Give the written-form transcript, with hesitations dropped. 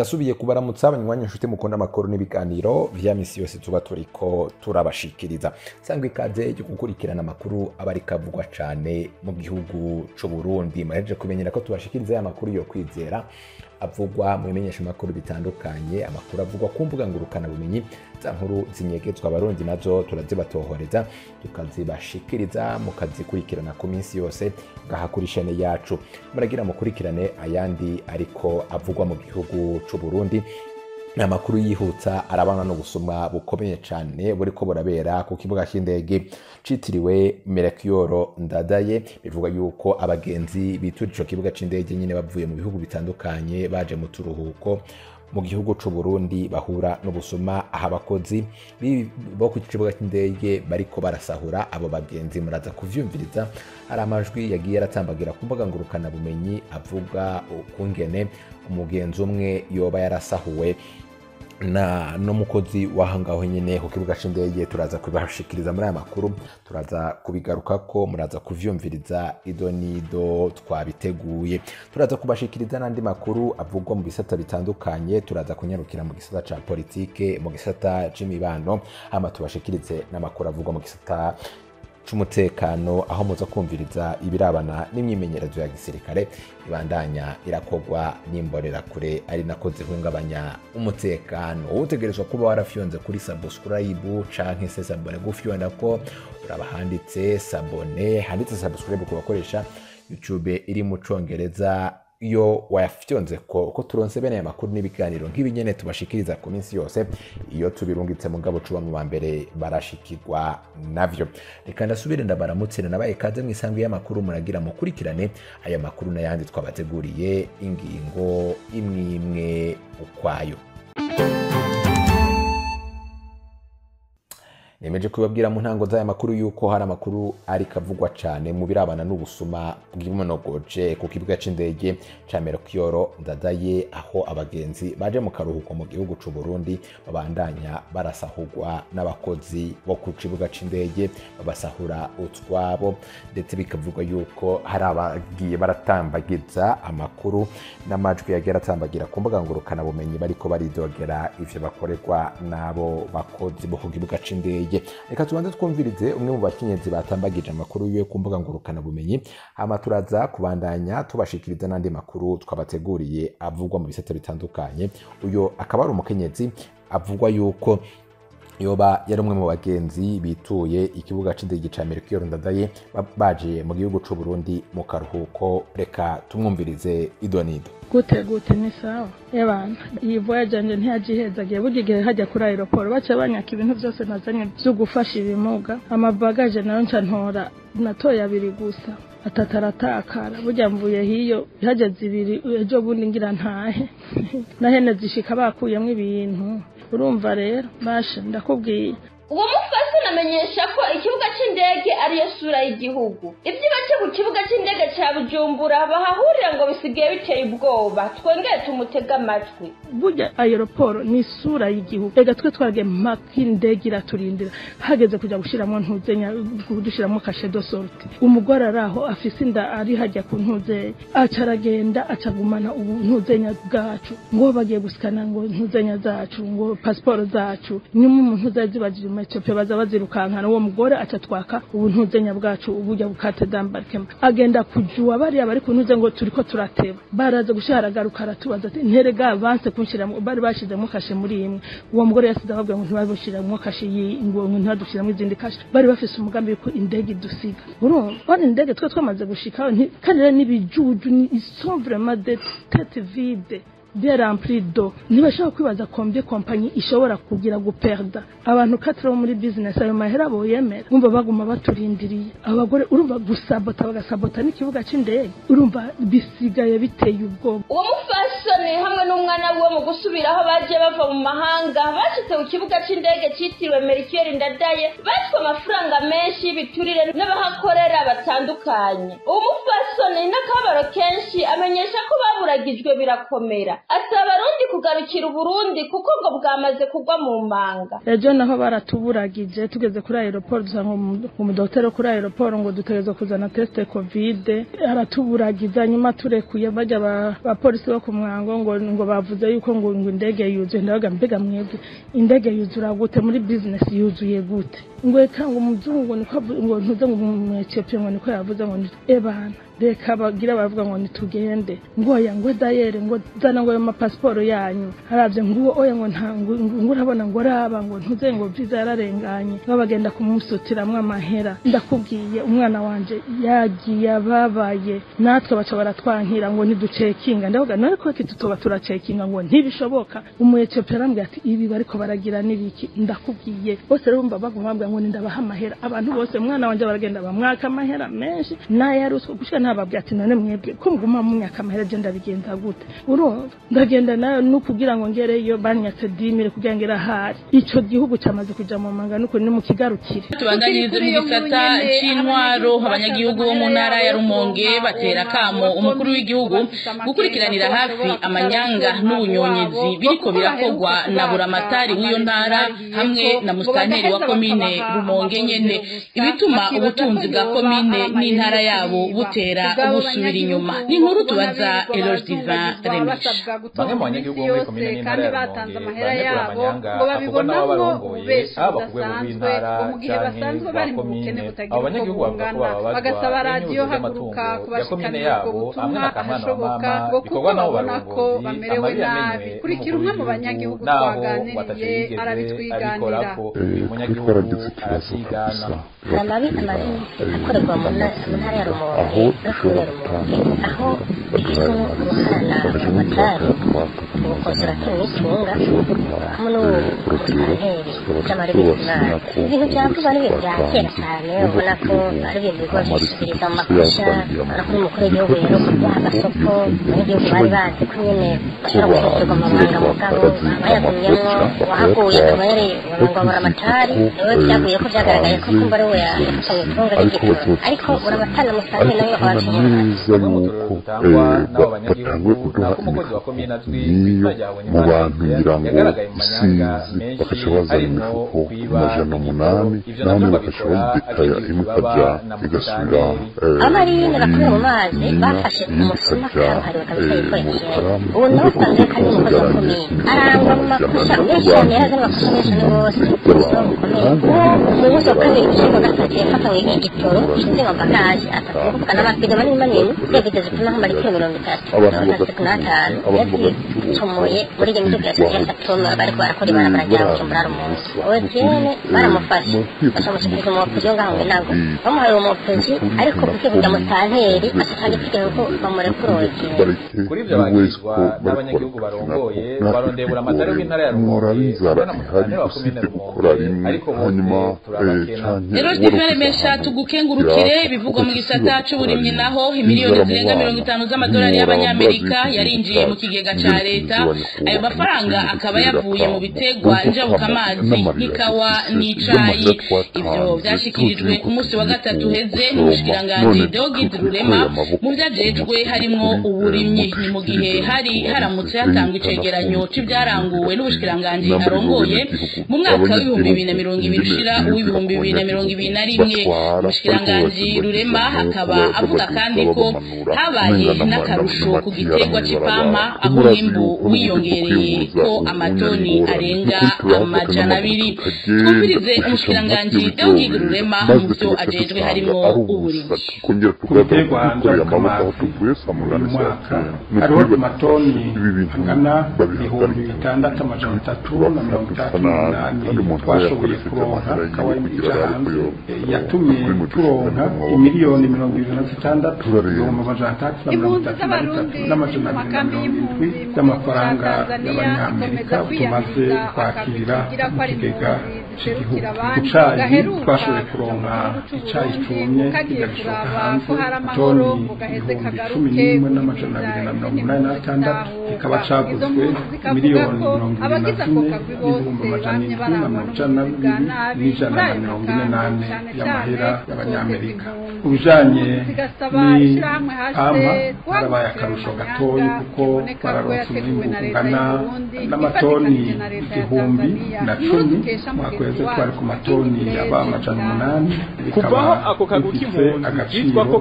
Ndasubiye kubaramutsa abanywanyi, inshuti mukunda amakuru n'ibiganiro vya misi yose tuba turiko turabashikiriza. Sangwa ikaze yo gukurikirana amakuru aba ariko avugwa cane mu gihugu c'u Burundi. Murahejeje kumenyera ko tubashikiriza aya makuru yo kwizera avugwa mu bimenyeshamakuru bitandukanye, amakuru avugwa ku mbuga ngurukanabumenyi, za nkuru zinyegezwa Abarundi nazo turazibatohoreza tukazibashikiriza, mukazikurikirana ku minsi yose ngaha kuri shene yacu. Muragira mukurikirane ayandi ariko avugwa mu gihugu c'u Burundi. Ni amakuru yihutsa arabana n'ubusuma bukomeye cane buriko burabera ku kibuga c'indege citiriwe Melchior Ndadaye. Bivuga yuko abagenzi bitura ico kibuga c'indege nyine bavuye mu bihugu bitandukanye baje mu turuhuko mu gihugu c'u Burundi bahura n'ubusuma, aho abakozi bo ku kibuga c'indege bariko barasahura abo bagenzi. Muraza kuvyumviriza, hari amajwi yagiye aratambagira ku mbuga ngurukanabumenyi avuga ukungene umugenzi umwe yoba yarasahuwe na n'umukozi w'ahangaho nyine ku kibuga c'indege. Turaza kubibashikiriza muri aya makuru, turaza kubigarukako, muraza kuvyumviriza ido nido twabiteguye. Turaza kubashikiriza n'andi makuru avugwa mu bisata bitandukanye. Turaza kunyarukira mu gisata ca politike, mu gisata c'imibano, hama tubashikirize n'amakuru avugwa mu gisata c'umutekano, aho muza kumviriza ibirabana n'imyimenyerezo ya gisirikare ibandanya irakorwa n'imbonerakure, ari nako zihungabanya umutekano. Utegerezwa kuba warafyonze kuri subscribe canke se s'abonner. Gufyonda ko uraba handitse s'abonner, handitse subscribe ku bakoresha YouTube iri mu Congereza. Iyo wayafyonze ko turonse bene aya makuru n'ibiganiro nk'ibi nyene tubashikiriza ku minsi yose, iyo tubirungitse mugabo cuba mu ba mbere barashikirwa navyo. Reka ndasubire ndabaramutse, nabaye kaze mw'isanzwe y'amakuru. Muragira mukurikirane aya makuru n'ayandi twabateguriye, ingingo imwe imwe ukwayo. Nemeje kubabwira mu ntango z'aya makuru yuko hari amakuru ariko avugwa cane mu birabana n'ubusuma bw'imonogoje ku kibuga c'indege ca Melchior Ndadaye, aho abagenzi baje mu karuhuko mu gihugu c'u Burundi babandanya barasahurwa n'abakozi bo ku kibuga c'indege, babasahura utwabo. Ndetse bikavugwa yuko hari abagiye baratambagiza amakuru n'amajwi yagiye aratambagira ku mbuga ngurukanabumenyi bariko baridogera ivyo bakorerwa n'abo bakozi bo ku kibuga c'indege. Reka tubanze twumvirize umwe mu bakenyezi batambagije amakuru yiwe ku mbuga ngurukanabumenyi, hama turaza kubandanya tubashikiriza n'andi makuru twabateguriye avugwa mu bisata bitandukanye. Uyo akaba ari umukenyezi avugwa yuko yoba yari umwe mu bagenzi bituye ikibuga c'indege ca Melchior Ndadaye baje mu gihugu c'u Burundi mu karuhuko. Reka tumwumvirize idonido. Gute gute, ni sawa ebana. Iyi voyage yanje ntiyagihezagiye. Burya igihe hajya kuri aéroport baca banyaka ibintu byose nazanye byo gufasha ibimuga, amabagaje nayo nca ntora, natoye abiri gusa, atatu aratakara. Burya mvuye hiyo hageze ibiri, ejo bundi ngira ntahe nahene zishika bakuyemwo ibintu. Urumva rero basha ndakubwiye. Uwo mufasoni amenyesha ko ikibuga c'indege ariyo sura y'igihugu. Ivyo baca ku kibuga c'indege ca Bujumbura bahahurira ngo bisigaye biteye ubwoba. Twongere tumutege amatwi. Burya aéroport ni isura y'igihugu. Ega twe twagiye mpaka indege iraturindira, hageze kuja gushiramwo ntuzenya, gushiramwo cachet de sortie, umugore araho afise inda ari hajya ku ntuzenya, aca aragenda acagumana ubu ntuzenya bwacu, ngo bagiye gusikana ngo ntuzenya zacu, ngo passport zacu. Nyuma umuntu uzazibajije mu Ethiopia baza bazirukankana. Uwo mugore aca twaka ubu ntuzenya bwacu, uburya bukate d'embarquement, agenda kujuwa bariya bari kuntuze ngo turiko turateba. Baraza gushara, aragaruka aratubaza ati: "Nterega banse kunshiramo, bari bashizemo cachet muri imwe." Uwo mugore yasize ababwira ngo ntibabushiramwo cachet ngo ntibadushiramwo izindi cachet. Bari bafise umugambi yuko indege idusiga. Urumva bari indege twe twamaze gushikaho kandi rero n'ibijuju ni, ils sont vraiment des têtes vides, bien rempli d'eau. Ntibashobora kwibaza combien compagnie ishobora kugira guperda abantu quatre bo muri business, ayo mahera boyemera. Umva baguma baturindiriye abagore, urumva gusabota, bagasabota n'ikibuga c'indege. Urumva bisigaye biteye ubwoba. Uwo mufasoni hamwe n'umwana wiwe mu gusubira aho baje bava mu mahanga, bashitse ku kibuga c'indege citiriwe Melchior Ndadaye batswe amafaranga menshi y'ibiturire n'abahakorera batandukanye. Uwo mufasoni n'akababaro kenshi amenyesha ko baburagijwe birakomera. Asaba Abarundi kugarukira Uburundi kuko ngo bwamaze kugwa mu manga. Ejo naho baratuburagije tugeze kuri aeroport dusanga umudokiteri kuri aeroport ngo dutegerezwa kuzana test covid, aratuburagiza. Nyuma turekuye bajya abapolisi bo ku mwango ngo bavuze yuko ngo indege yuzuye. Ndabaga mbega mwebwe indege yuzura gute muri business yuzuye gute? Ngo eka ngo umuzungu niko ngo ntuze ngo mu Ethiopia ngo niko yavuze ngo ebana reka bagira bavuga ngo nitugende, ngo oya ngo dayere ngo zana ngo ayo mapasiporo yanyu. Haravye ngo oya ngo nta ngo urabona ngo raba ngo ntuze ngo visa yararenganye, babagenda kumusutiramwo amahera. Ndakubwiye umwana wanje yagiye ababaye, natwe baca baratwankira ngo ntiducekinga. Ndavuga none ko tutoba turacekinga ngo ntibishoboka. Umu Ethiopia arambwira ati ibi bariko baragira nibiki? Ndakubwiye bose rero bumva baguma bambwira ngo nindabaha amahera. Abantu bose umwana wanje baragenda bamwaka amahera menshi nayaruswe gushika nababwira ati none mwebwe ko muguma munyaka amahera je ndabigenza gute? Urumva ndagenda nayo nukugira ngo ngereyo banyatse 10000 kugira ngera hari ico gihugu cyamaze kuja mu manga nuko ni mu kigarukire. Tubandanyirize mu gisata c'intwaro. Abanyagihugu bo mu ntara ya Rumonge batera kamo umukuru w'igihugu gukurikiranira hafi amanyanga n'ubunyonyezi biriko birakogwa na buramatari w'iyo ntara hamwe na musitanteri wa komine Rumonge nyene, ibituma ubutunzi bwa komine n'intara yabo butera busubira inyuma. Ni inkuru tubaza Eloge Divin Remesha. Bamwe mu banyagihugu bo muri komine n'intara ya Rumonge baranegura amanyanga akorwa n'ababarongoye haba ku rwego rw'intara canke rwa komine. Abo banyagihugu bavuga ko bababazwa n'inyuzo ry'amatungo ya komine yabo hamwe na kamwana wa mama bikorwa n'abo barongozi, amabi yamenywe n'umukuru w'igihugu naho bataco yigeze abikorako. Umunyagihugu aravyigana. Amabi akorerwa mu ntara ya Rumonge no komine Rumonge, aho ifisemo uruhara na Buramatari mu gukosora n'itunga hamwe n'ubumusitanteri bw'amari b'Imana. Ibintu bya vuba n'ibintu bya kera cyane, ubona ko ari ibintu bigwa byisubiriza mu makosa. Urabona ko n'umukuru w'igihugu rero yaha agasoko abanyagihugu bari bazi ko nyene bashobora gusohokerwa mu mabanga, mugabo bayagumyemwo uwahaguye akaba yari ngo Buramatari niwe byaguye ko byagaragaye ko kumva ari we yafashe mu itunga ry'igitoro, ariko Buramatari na musitanteri nawe bakaba Bamwe mu turero dutangwa n'abo banyagihugu nako umukozi wa komine azwi ku izina rya mu Habonimana bantu Christian ngira ngo yagaragaye mu manyanga isinzi menshi bakaca bazana harimwo imifuko kwiba amajana igitoro. 8 Ivyo naho navyo bakaca babikora bayidekaya akinjira imwe ikibaba ikaja na igasubira musitanteri. Abamarine muri bakorera mu mazi Nyinya, bafashe iyindi umusuma ikaja kabuhariwe kabisa mu yitwa Rukaramu. Etienne. Uwo nawe Urumva ko usanzwe ari umukozi wa twasigaranye komine, imifuko arangwa mu amajana makosa ane menshi cyane, abantu yarazanye amakosa menshi cyane rwose, isinzi ubuzima ry'abantu bukomeye. kandi Uwo mu munsi wa kabiri ushyirwa gatatu yafatanywe igitoro gishinzwe mu bagaje atatu, ni ukuvuga n'amafido manini manini yegeze zipima nk'amaritiro 30 abantu 35 abantu yazicomoye muri iyo miduga ya Satoma bariko barakora ibarabara rya Bujumbura Rumonge. Uwo Etienne baramufashe bacamushikiriza umuwopozi wo ngaho Minago, bamuhaye uwo muwopozi ariko kukivuga musitanteri acatanga itegeko ko bamurekura uwo Etienne. Kuri ivyo bagirizwa n'abanyagihugu barongoye, twarondeye buramatari w'intara ya mworaba Rumonge inzara hamwe na ihari musitanteri wa komine usibye gukora Rumonge, rimwe ariko bose hanyuma turabakena. canke Eloge wari Divin ufise Remesha, ahantu tugukengurukire. kiraka Bivugwa mu ugaca gisata usiba gukora c'uburimyi rimwe naho imiliyoni inzara mu zirenga bana 50 z'amadolari ntimworaba murazi y'abanyamerika yuko igihugu yarinjiye mu cacu kigega ca ingene leta. kimeze Ayo banyakubahwa mafaranga nukuri akaba dutera yavuye mu akamo bitegwa urumva kamo njabukamazi n'amarira nk'ikawa dufise n'icayi. y'amahera Ivyo twatanze tuzi vyashikirijwe yuko ku munsi wa tugiye gatatu uheze gusoroma n'umushikiranganji none Deogide twikoreye Rurema amaboko mu ku vyajejwe mutwe harimwo nukuri uburimyi. Ni mu gihe mudushikirize hari mutubarize haramutse hatangwa leta icegeranyo nafumbire c'ivyaranguwe bigakwiye n'ubushikiranganji namwe arongoye benegihugu mu mwaka w'ibihumbi bibiri na abanyagihugu mirongo ibiri ingene ushira biyumvira ku uw'ibihumbi 2021. banyagihugu batwara bariko Umushikiranganji basimbagiza Rurema nk'uko akaba baza avuga baduza kandi ko babamanura habaye umenga n'akarusho ku n'amatiyo gitegwa aramwe c'ipampa barabara aho murazi umwimbu yuko n'uburyo bwo wiyongereye kwiyunguruza ko ubu amatoni bunyari ingorane arenga nukuri turahafata amajana n'amaguru abiri. tukagenda Twumvirize gushika mpaka umushikiranganji iyo Deogide bizobera Rurema mu maze vyo tugaca ajejwe dusanga harimwo ari ubusa uburimyi. tukongera Ku tugaruka biterwa twikoreye amaboko aho njabukamazi tuvuye saa uyu munani saa mwaka cyenda ni hariho ukuri amatoni ibi bintu angana babihagarike 6338 turapfa nabi kandi umuntu aba twashoboye yakoresheje kuronka amahera akaba yiwe kugira ija arabe ko hanze yo yatumye kuri mu turonka dushikana mu imiliyoni 26 turareba 633 Impunzi z'Abarundi ziri mu makambi 270 y'impunzi mu gihugu ca z'amafaranga Tanzania y'abanyamerika zikomeza tumaze kwiyamiriza kwakira akagwi kigira mu ko ari kigega impunzi c'igihugu. Ku cayi twashoboye kuronka icayi cumye kigashoka hanze toni 11,286, kikaba caguzwe 44,792,144 y'amahera y'abanyamerika. Ku bijanye n'ipampa harabaye akarusho gatoyi kuko bararonse umwimbu ungana n'amatoni 1010, mwaka uheze twari ku matoni yaba 800, Kuvaho bikaba ako kagwi bifise k'impunzi agaciro. kitwa ko